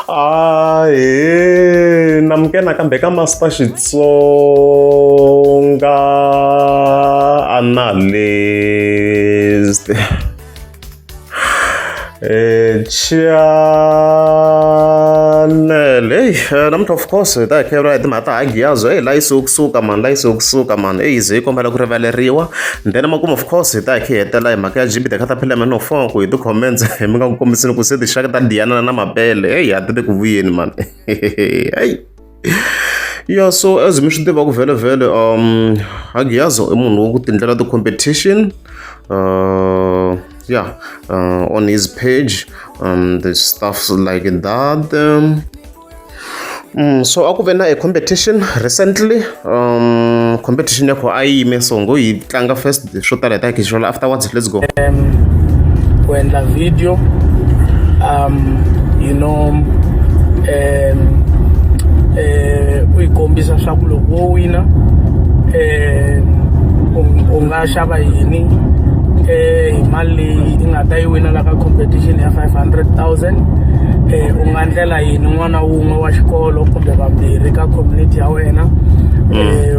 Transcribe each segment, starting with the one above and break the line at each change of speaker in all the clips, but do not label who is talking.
Ahee namukela nakambe ka Master Xitsonga Analyst channel heyi namuntlha of course hi ta hi kha hi timhaka ta hagiyazo heyi la yi suka kusuka mani la yi suka kusuka mani eyi ze yi kombela ku rivaleriwa then makumu of course hi ta hi kha hi hetelela hi mhaka ya G_B the Caterpillar man of four ku hi ti-comments mi nga ku kombisini ku se tinxaka ta Diana na mabele heyi a ti le ku vuyeni mani heyi ya so as mi swi tiva ku vhele vhele Hagiyazo i munhu wa ku tindlela ti-competition yeah on his page the stuff like that so a ku ve na a competition recently competition ya kho a yi yime so ngo yi tlanga first swo tala hi ta hi xi afterwards. Let's go.
Ku endla video you know um eh u yi kombisa swa ku loko wo wina u nga xava yini hi mali leyi i nga ta yi wina la ka competition ya 500,000, u nga ndlela yini n'wana wun'we wa xikolo kumbe vambirhi ka community ya wena.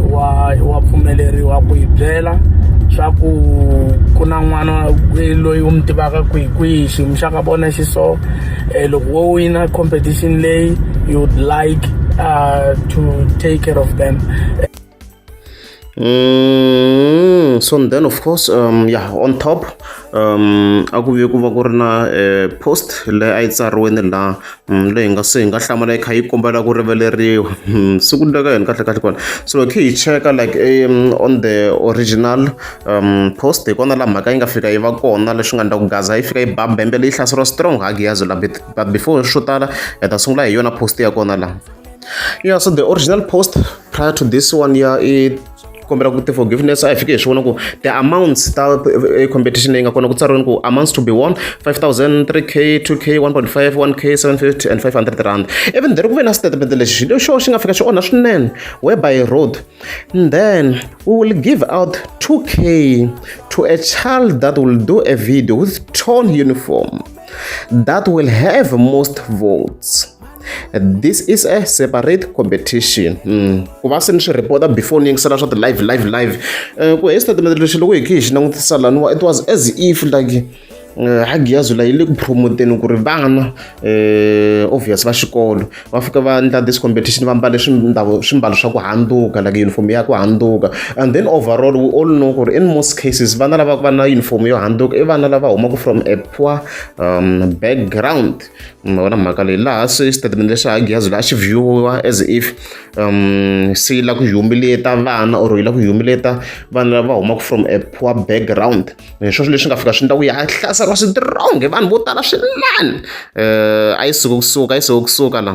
Wa pfumeleriwa ku yi byela swa ku ku na n'wana loyi u mi tivaka kwihi kwihi, xiyimo xa ka vona xi so, loko wo wina competition leyi, you would like to take care of them.
So then of course yeah, on top a ku ve ku va ku ri na post leyi a yi tsariwini laha leyi nga se hi nga hlamala yi kha yi kombela ku rivaleriwa siku ndleka yini kahle kahle kona. So loko hi cheka like on the original post, hi kona laha mhaka yi nga fika yi va kona leswi nga endla ku gaza yi fika yi ba bembe leyi hlaseriwa strong Hagiyazo la. But before swo tala, hi ta sungula hi yona post ya kona laha. Yeah, so the original post prior to this one ya i kombela ku ti-forgiveness, a hi fike hi swi vona ku the amounts ta competition leyi nga kona ku tsariweni ku amounts to be won: 5000, 3K, 2K, 1.5, 1K, 750 and 500 rand. Even there ku ve na statement lexi xo xi nga fika xi onha swinene, whereby wrote, "Then we will give out 2K to a child that will do a video with torn uniform that will have most votes. This is a separate competition." Ku va se ni swi report before ni yingisela swa ti-live live live ku hi statement lexi loko hi khe hi xi langutisa laniwa, it was as if like Hagiyazo la yi le ku promoteni ku ri vana obvious va xikolo va fika va endla this competition, va mbale swimbalo swa ku handuka, like uniform ya ku handuka. And then overall we all know ku ri in most cases vana lava va na uniform yo handuka i vana lava humaka from a poor background. Ma vona mhaka leyi laha se statement lexi Hagiyazo laha xi view-iwa as if se yi lava ku humiliate vana or yi lava ku humiliate vana lava humaka from a poor background. Hi sweswo leswi nga fika swi endla ku ya hlaseriwa strong hi vanhu vo tala swinene. A yi suka kusuka, a yi suka kusuka la.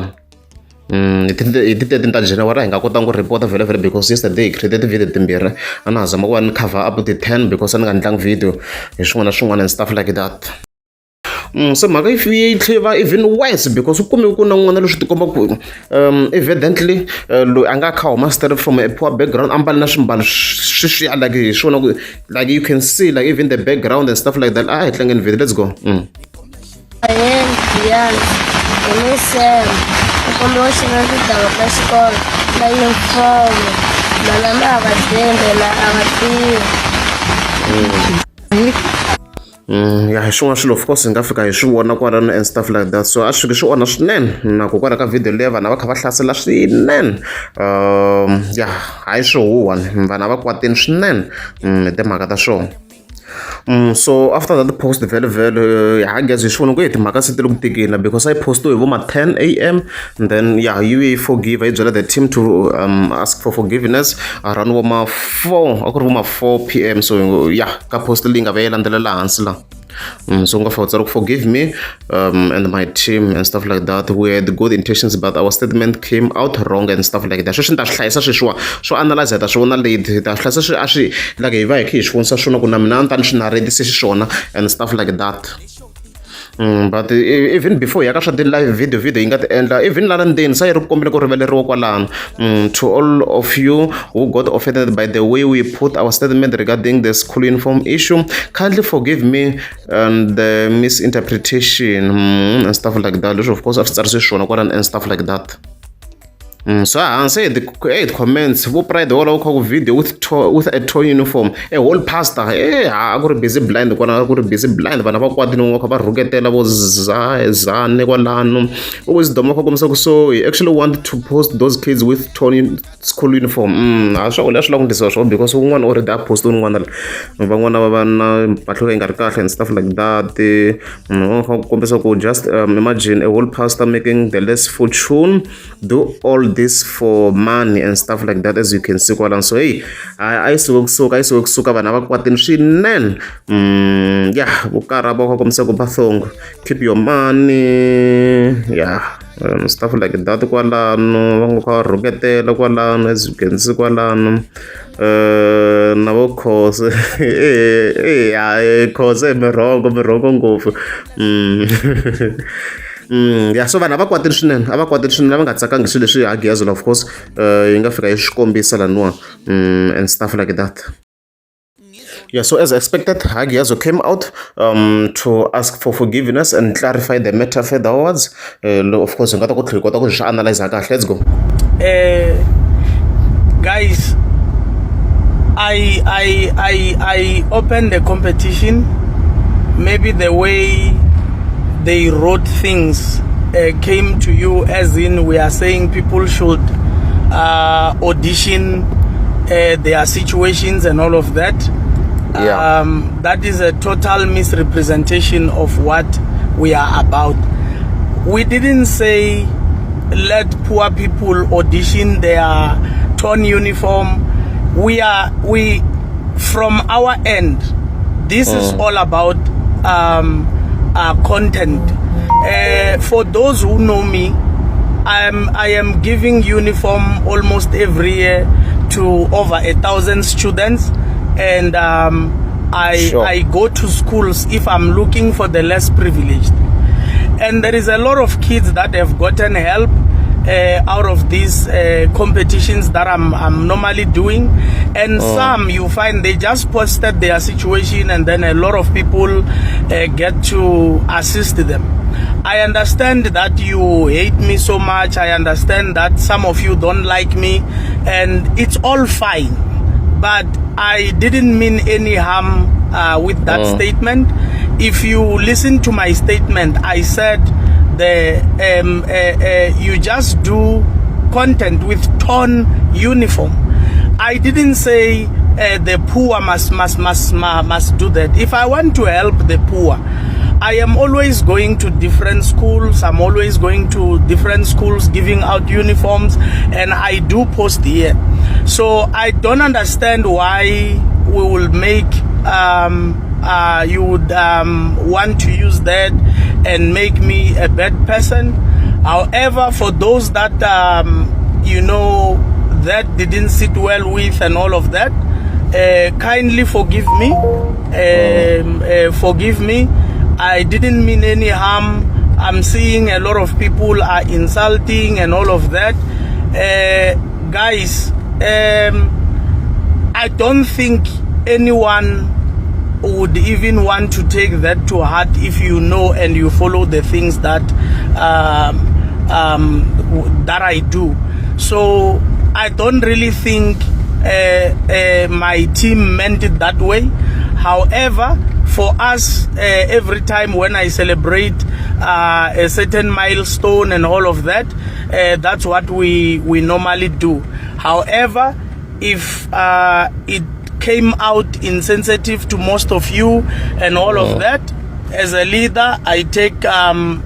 Hi ti 13 ta January hi nga kotanga ku report vhele vhele because yesterday hi created video timbirhi. A na ha zama ku va ni cover up ti 10 because a ni nga ndlangi video hi swin'wana na swin'wana and stuff like that. Se mhaka yi yi tlhe va even worse because u kume ku na n'wana leswi tikomba ku evidently loyi a nga kha huma straight from a poor background, ambale na swimbalo sweswiya, like hi swona ku like you can see like even the background and stuff like that. A hi tlangeni video, let's go.
Ahee, Giyani, hi ni Sam. U kombela u xava tintangu ta xikolo na yunifomo. Manana a va tshembi na a va tivi.
Ya, hi swin'wana swilo of course hi nga fika hi swi vona kwalano and stuff like that. So a swi fike swi onha swinene na ku kwala ka video leyi vanhu a va kha va hlasela swinene. Ya, hayi, swihuwa vanhu a va kwatini swinene hi timhaka ta swona. So after that post, vhele vhele I guess hi swi vona ku hi timhaka se ti le ku tikeni because a yi postiwe hi vo ma 10 a.m. And then yeah, yi yi forgive, yi byela the team to ask for forgiveness around vo ma 4, a ku ri vo ma 4 p.m. So yeah, ka post leyi nga va yi landzelela hansi la. So nga fika ku "Forgive me and my team and stuff like that. We had good intentions, but our statement came out wrong" and stuff like that. Sweswi ni ta swi hlayisa sweswiwa swo analyze, hi ta swi vona late, hi ta swi hlayisa swi a swi like hi va hi kha hi swi vonisa swona ku na mina a ni ta ni swi narratise xiswona and stuff like that. But even before ya ka swa ti-live video video yi nga ti endla even lana ndzeni sa yi ri ku kombela ku rivaleriwa kwalano. To all of you who got offended by the way we put our statement regarding the school uniform issue, kindly forgive me and the misinterpretation and stuff like that. Leswi of course a swi tsarise swona kwalano and stuff like that. So hansi hi comments vo pride wolowo kha ku video with a torn uniform, a whole pastor. Ha a ku ri busy blind kwala, a ku ri busy blind, vanhu va kwatini va kha va rhuketela vo zane kwalano. Wisdom va kha kombisa ku so he actually want to post those kids with torn school uniform. A swa leswi lava ku endlisiwa swona because un'wana already a post un'wana, van'wana va va na mpahla yi nga ri kahle and stuff like that. Va kha kombisa ku just imagine a whole pastor making the less fortune do all this for money and stuff like that, as you can see kwalano. So hey, a yi suke kusuka, a yi suke kusuka, vanhu a va kwatini swinene. Yeah, vo karha va kha kombisa ku bathong keep your money, yeah, stuff like that kwalano. Va nga kha va rhuketela kwalano, as you can see kwalano. Na vo khose khose mirongo mirongo ngopfu. Ya, so vanhu a va kwatile swinene, a va kwatile swinene, a va nga tsakangi swilo leswi Hagiyazolo of course yi nga fika yi swi kombisa laniwa and stuff like that. Yeah, so as expected, Hagiazo came out to ask for forgiveness and clarify the matter furtherwards. Of course, hi nga ta ku tlhela kota ku swi analyze kahle. Let's go.
Guys, I opened the competition. Maybe the way they wrote things came to you as in we are saying people should audition their situations and all of that. That is a total misrepresentation of what we are about. We didn't say let poor people audition their torn uniform. We are we from our end. This is all about content. For those who know me, I am giving uniform almost every year to over 1,000 students, and I I go to schools if I'm looking for the less privileged, and there is a lot of kids that have gotten help out of these competitions that I'm normally doing, and some you find they just posted their situation, and then a lot of people get to assist them. I understand that you hate me so much. I understand that some of you don't like me, and it's all fine. But I didn't mean any harm with that statement. If you listen to my statement, I said the you just do content with torn uniform. I didn't say the poor must do that. If I want to help the poor, I am always going to different schools. I'm always going to different schools giving out uniforms, and I do post here. So I don't understand why we will make you would want to use that and make me a bad person. However, for those that that didn't sit well with and all of that, kindly forgive me. Forgive me. I didn't mean any harm. I'm seeing a lot of people are insulting and all of that. Guys, I don't think anyone would even want to take that to heart if you know and you follow the things that I do. So I don't really think my team meant it that way. However, for us, every time when I celebrate a certain milestone and all of that, that's what we normally do. However, if it came out insensitive to most of you and all of that, as a leader, I take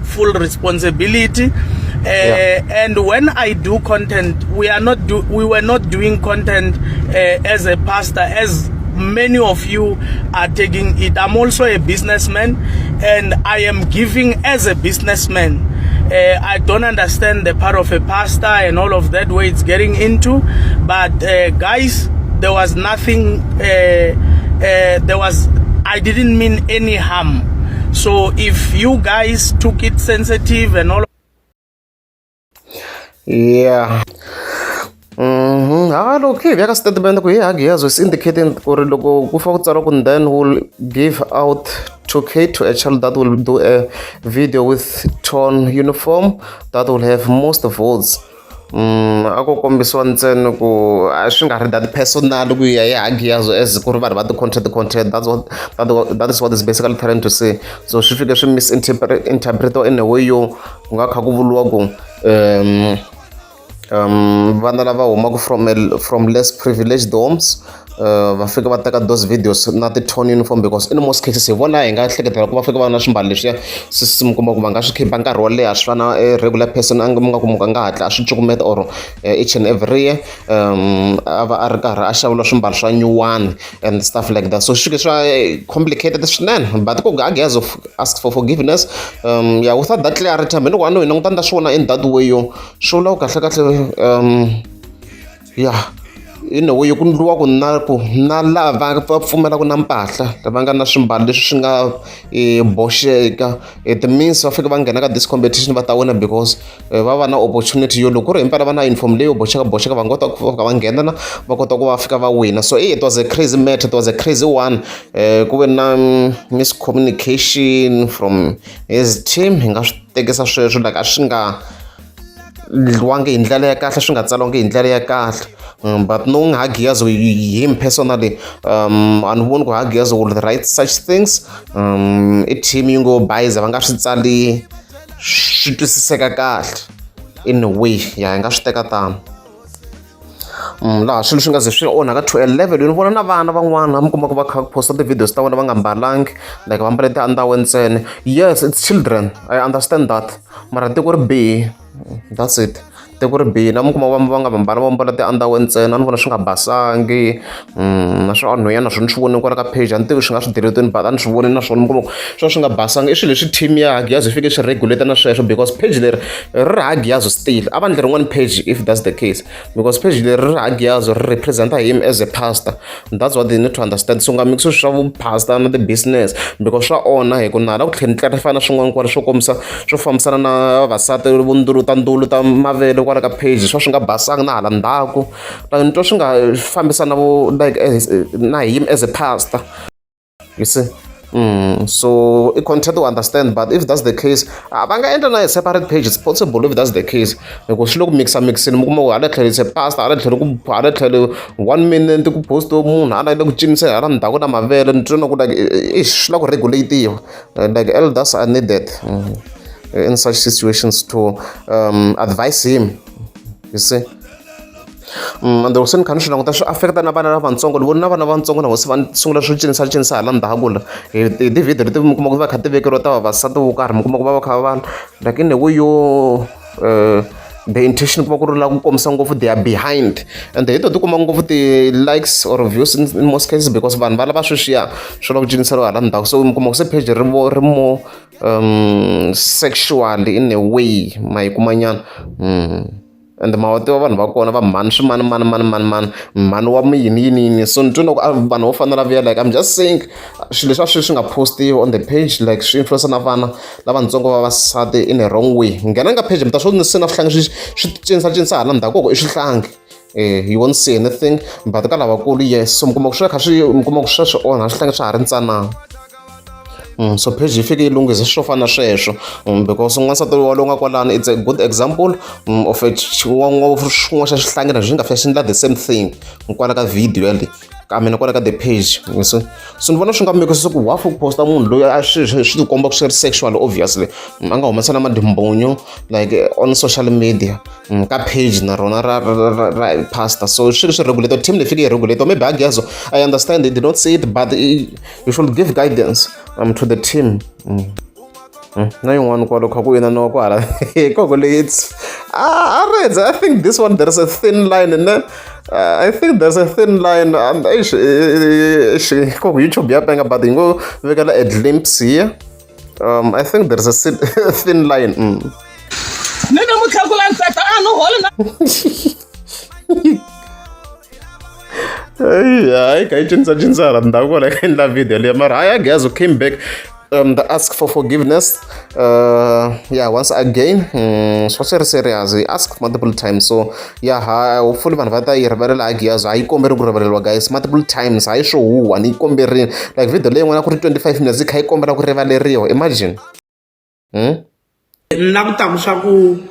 full responsibility. And when I do content, we were not doing content as a pastor, as many of you are taking it. I'm also a businessman, and I am giving as a businessman. I don't understand the part of a pastor and all of that where it's getting into, but guys, there was nothing. There was I didn't mean any harm. So if you guys took it sensitive and all
Yeah. Ha loko hi veka statement ku hi Hagiyazo is indicating ku ri loko ku fa ku tsariwa ku then will give out 2K to a child that will do a video with torn uniform that will have most votes. A ko kombisiwa ntsena ku a swi nga ri that personal ku ya hi Hagiyazo as ku ri vanhu va ti-content content that's what that, that is what is basically trying to say. So swi fike swi misinterpretiwa in a way yo ku nga kha ku vuriwa ku vana lava humaka from less privileged homes va fika va teka those videos na ti-torn uniform because in most cases hi vona hi nga hleketela ku va fika va na swimbalo leswiya se mi kuma ku va nga swi khipha nkarhi wo leha swi fana a regular person a mi nga ku a nga hatla a swi cukumeta or each and every year a va a ri karhi a xaveriwa swimbalo swa nyuwani and stuff like that. So swi fike swa complicated swinene, but ku Hagiyazo ask for forgiveness yeah, without that clarity, hambi loko a no hi languta ni ta swi vona in that way yo swi vula ku kahle kahle yeah, in a way ku ndliwa ku na ku na lava va pfumelaka na mpahla lava nga na swimbalo leswi swi nga boxeka, it means va fika va nghena ka this competition va ta wina because va va na opportunity yo loko ku ri himpela va na uniform leyo boxeka boxeka va nga kota ku fika va nghena na va kota ku va fika va wina. So it was a crazy match, it was a crazy one. Ku ve na miscommunication from his team, hi nga swi tekisa sweswo like a swi nga ndliwangi hi ndlela ya kahle, swi nga tsariwangi hi ndlela ya kahle. But knowing Hagiyazo, him personally, a ni voni ku Hagiyazo will write such things. I team yi ngo bayiza va nga swi tsali swi twisiseka kahle in a way ya hi nga swi teka tano. Laha swilo swi nga ze swi onhaka to a level ni vona na vana van'wana mi kuma ku va kha va posta ti-videos ta vona va nga mbalangi, like va mbale ti-underwear ntsena. Yes, it's children, I understand that, mara tiko ri bihi, that's it, tiko ri bihi na mi kuma va va nga mbala va mbala ti-underwear ntsena, a ni vona swi nga basangi na swa nhwenya naswona swi voni kwala ka page, a ni tivi swi nga swi delete-ini, but a ni swi voni naswona mi kuma ku swo swi nga basangi. I swilo leswi team ya Hagiyazo yi fike swi regulate na sweswo because page leri ri Hagiyazo still a va ndli rin'wana page if that's the case, because page leri ri Hagiyazo ri representa him as a pastor. That's what they need to understand. So nga mixi swa vupastor na ti-business because swa onha hi ku na hala ku tlhela ni clarify na swin'wana kwala swo kombisa swo fambisana na vavasati vundulu ta ndulu ta mavele kwala ka page swa swi nga basanga na hala ndzhaku, like ni twa swi nga fambisana vo like as, na him as a pastor, you see. So i content to understand, but if that's the case va nga endla na a separate page, it's possible if that's the case, hi ku swi le ku mixa mixini mi kuma ku hala tlhelo it's a pastor, hala tlhelo ku hala tlhelo one minute ku post munhu hala le ku cinisa hala ndzhaku na mavele, ni twa na ku like swi lava ku regulate-iwa, like elders are needed in such situations to advise him, you see. And loko se ni kha ni swi languta swi affect-a na vana lavatsongo, ni vona na vana lavatsongo na vona se va sungula swo cinisa cinisa hala ndzhaku la hi ti-video leti mi kuma ku va kha ti vekeriwa ta vavasati vo karhi, mi kuma ku va va kha va like in a way yo the intention ku va ku ri la ku kombisa ngopfu they are behind and hi to ti kuma ngopfu ti-likes or views in most cases because vanhu va lava sweswiya swo lava ku ciniseriwa hala ndzhaku, so mi kuma ku se page ri vo ri more sexually in a way ma yi kuma nyana. And ma wa tiva vanhu va kona va mhani swi mani mani mani mani mani mhani wa yini yini yini, so ni twa na ku vanhu vo fana na laviya, like I'm just saying swilo leswi a swi swi nga postiwa on the page, like swi influence na vana lavatsongo va vasati in a wrong way. Nghena ka page mi ta swi se na swihlangi swi swi cinisa cinisa hala ndzhaku koko i swihlangi, you won't see anything, but ka lavakulu yes, so mi kuma ku swi kha swi mi kuma ku swi swi onha swihlangi swa ha ri ntsanana. So page yi fike yi lunghisa swo fana na sweswo because n'wansati wa lowu nga kwalano, it's a good example of a xin'wana xa xihlangi na xi nga fika xi endla the same thing kwala ka video yale, I mean kwala ka the page. So ni vona swi nga meki ku hafu ku posta munhu loyi a swi swi ti komba ku swi ri sexual obviously a nga humesa na madimbonyo like on social media ka page na rona ra ra ra ra pastor. So swilo swi regulate, team leyi fike yi regulate maybe Hagiyazo, I understand they did not say it, but you should give guidance to the team. Na yin'wana kwalo kha ku inaniwa kwala koko leyi, it's ah, I think this one there's a thin line ne. I think there's a thin line and eish eish koko YouTube ya penga, but hi ngo vekela a glimpse here. I think there's a thin line.
Ni na mutlhakula nseta a ni holi na
Hayi hayi ka yi cinisa cinisa hala ndzhaku kwala ka endla video leyi, mara hayi Hagiyazo came back. The ask for forgiveness, yeah, once again, swa swi ri serious. He asked multiple times, so yeah, hopefully vanhu va ta yi rivalela. A Giyazo a yi komberi ku rivaleriwa, guys. Multiple times, hayi swo huwa ni yi komberini. Like video leyin'wana ku ri 25 minutes yi kha yi kombela ku rivaleriwa, imagine,
Na ku ta ku swa ku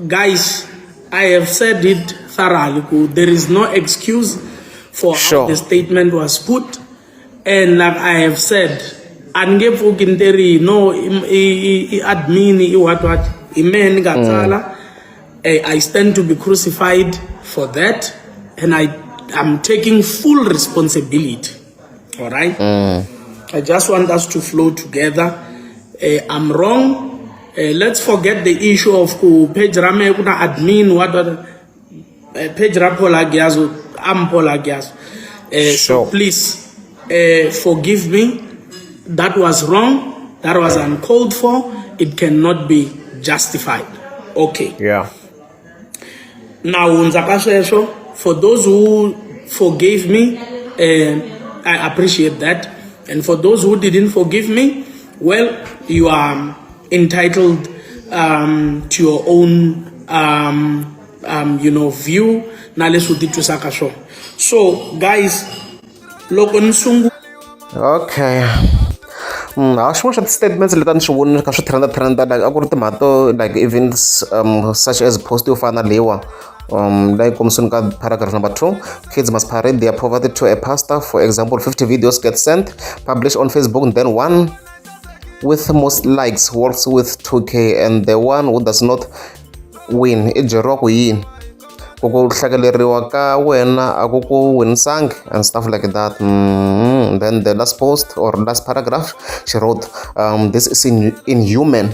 guys, I have said it thoroughly ku there is no excuse for how the statement was put, and like I have said, a ni nge pfuki ni teri no i admin i what what hi mehe ni nga tsala. I stand to be crucified for that, and I am taking full responsibility. All right. I just want us to flow together. I'm wrong. Let's forget the issue of ku page ra mehe ku na admin, what what. Page ra Paul Agiazo, I'm Paul Agiazo. So please forgive me. That was wrong. That was uncalled for. It cannot be justified. Okay. Na hundza ka sweswo. For those who forgave me, I appreciate that, and for those who didn't forgive me, well, you are entitled to your own view na leswi u titwisaka swona. So guys, loko ni sungula
Okay. Ha xin'wana xa ti-statements leti a ni swi voni kha swi trenda trenda, like a ku ri timhaka to like even such as post yo fana na leyiwa, leyi kombisweni ka paragraph number 2: kids must parade their poverty to a pastor. For example, 50 videos get sent, published on Facebook, and then one with most likes works with 2K, and the one who does not win i byeriwa ku yini ku ku hlakeleriwa ka wena a ku ku winisangi and stuff like that. Then the last post or last paragraph she wrote, "This is inhuman.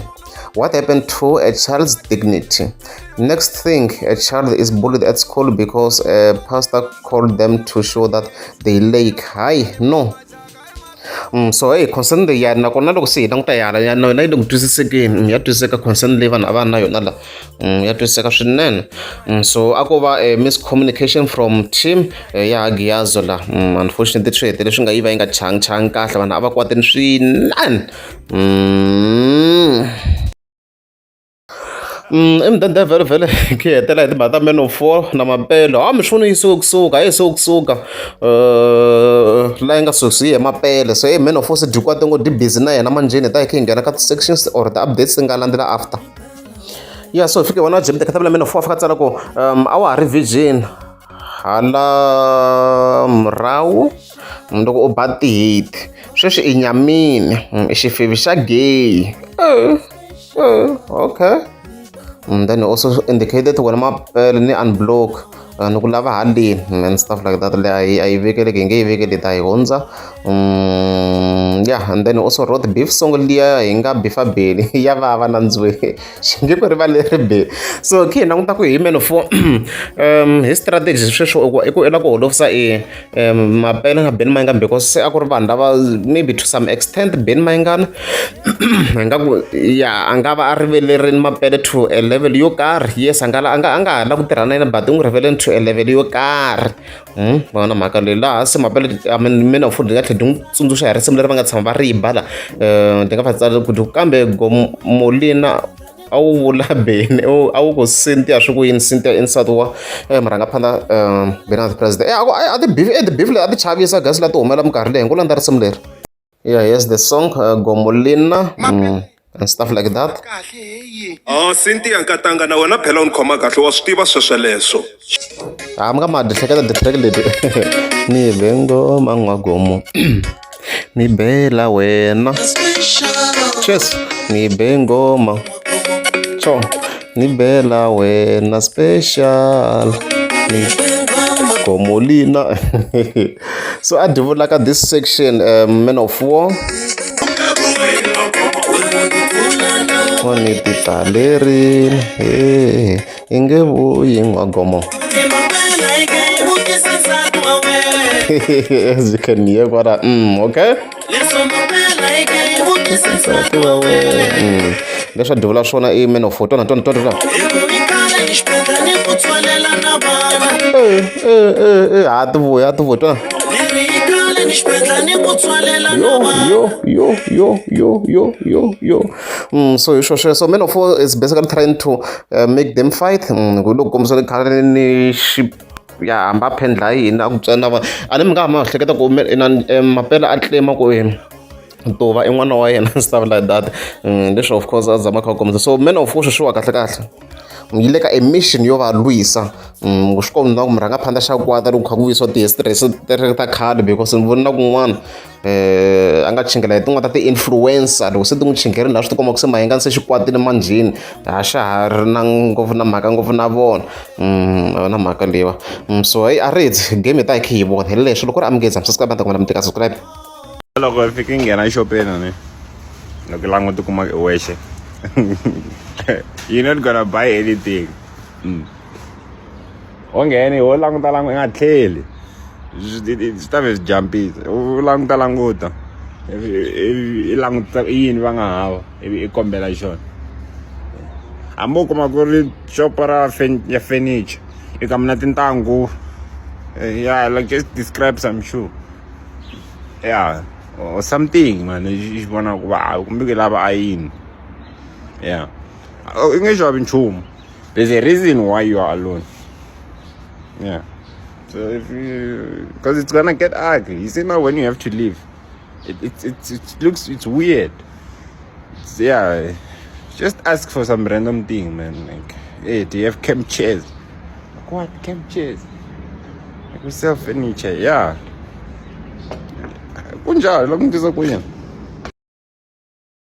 What happened to a child's dignity? Next thing, a child is bullied at school because a pastor called them to show that they lack. Hi, no." So hey, concern leyi ya nakona loko se hi languta yala ya na yona yi le ku twisisekeni. Ya twisiseka concern leyi vanhu a va na yona la. Ya twisiseka swinene. So a ko va a miscommunication from team ya Giyazo la. Unfortunately swi hetelele swi nga yi va yi nga changi changi kahle, vanhu a va kwatini swinene. Emudende vhele vhele ki hetela hi timhaka ta Man of Four na Mapele. Ha mi swi voni yi suke kusuka, a yi suke kusuka la yi nga susi hi Mapele. So hey, Man of Four se dyi kwate ngo dyi busy na yena manjheni, hi ta hi kha hi nghena ka ti-sections or ti-updates ti nga landzela after. Yeah, so hi fike vona Jimmy Teketela Man of Four a fika a tsala ku a wa ha ri virgin hala murahu loko u ba tihiti, sweswi i nyamini, i xifevi xa gay. Okay. Then he also indicated wena Mapele ni unblock, ni ku lava haleni and stuff like that. Leyi a yi vekeleki, hi nge yi vekeli, ta yi hundza. Yeah, and then he also wrote beef song liya hi nga bifa beli ya vava na ndzwe xi nge ku rivaleri be. So khe hi languta ku hi Man of Four, hi strategy sweswo i ku i lava ku holovisa i Mapele na Benny Mayengani, because se a ku ri vanhu lava maybe to some extent Benny Mayengani hi nga ku ya a nga va a rivelerini Mapele to a level yo karhi. Yes, a nga ha la ku tirha na yena, but u n'wi riveleni to a level yo karhi. Vona mhaka leyi laha se Mapele, I mean Man of Four, nga tlhela ndzi n'wi tsundzuxa hi risimu leri va nga tshama va ri yi bala. Ndzi nga va tsala ku kambe Gomolina a wu vula Beni a wu ku Cynthia swi ku yini, Cynthia insati wa murhangaphandla Bernard President. A ku a ti beef, ti beef leti a ti chavisa gasi la ti humela minkarhi leyi hi ngo landza risimu leri. Yeah, here's the song, Gomolina, and stuff like that.
Oh, Cynthia nkatanga na wena phela u ni khoma kahle, wa swi tiva swesweleswo.
A mi nga ma dyi hleketa ti-track leti ni be ngoma n'wagomo ni bela wena. Cheers. Ni be ngoma cho ni bela wena special ni Gomolina. So a dyi vulaka this section, Man of War ni titalerini he i nge vuyi n'wagomo. As you can hear kwala, okay. Leswi a dyi vula swona i Man of Four. Twana twana twana twana. Eh eh eh eh, ha ti vuyi, ha ti vuyi, twana. Yo yo yo yo yo yo yo yo. So hi swo sweswo, Man of Four is basically trying to make them fight. Ku loko kombisa khale ni xi ya hamba phendla yini a ku byela na va a ni mi nga ha ma hleketa ku mapela a claim ku Tuva i n'wana wa yena and stuff like that. Leswi of course a zama kha kombisa. So Man of Four sweswiwa kahle kahle yi le ka a mission yo va lwisa. Swi komba ku murhangaphandla xa kwata loko kha ku vuyisiwa ti-history ta khale, because ni vona na kun'wana a nga chingela hi tin'wana ta ti-influencer. Loko se ti n'wi chingerini laha, swi tikomba ku se Mayengani se xi kwatile manjheni, a xa ha ri na ngopfu na mhaka ngopfu na vona na mhaka leyiwa. So hey, a ri game hi ta hi kha hi vona hi leswo. Loko ri amukeza, subscribe na ta kumela mi tika subscribe.
Loko hi fika hi nghena xopeni, ni loko languta kuma i wexe, you're not gonna buy anything. Wo nghena wo languta languta, i nga tlheli, swi ta ve swi jampisa. U languta languta, i languta i yini va nga hava, ivi i kombela xona. Hambi u kuma ku ri xopo ra ya furniture, i ka mina tintangu, yeah, like just describe some shoe, yeah, or something, man. I vona ku va kumbe ku lava a yini, yeah, i nge xavi nchumu. There's a reason why you are alone, yeah. So if you, because it's gonna get ugly, you see. Now when you have to leave, it looks, it's weird. It's, yeah, just ask for some random thing, man, like, "Hey, do you have camp chairs?" Like, what camp chairs? Like, we sell furniture, yeah. Kunjalo, loko ngitisa ku yini.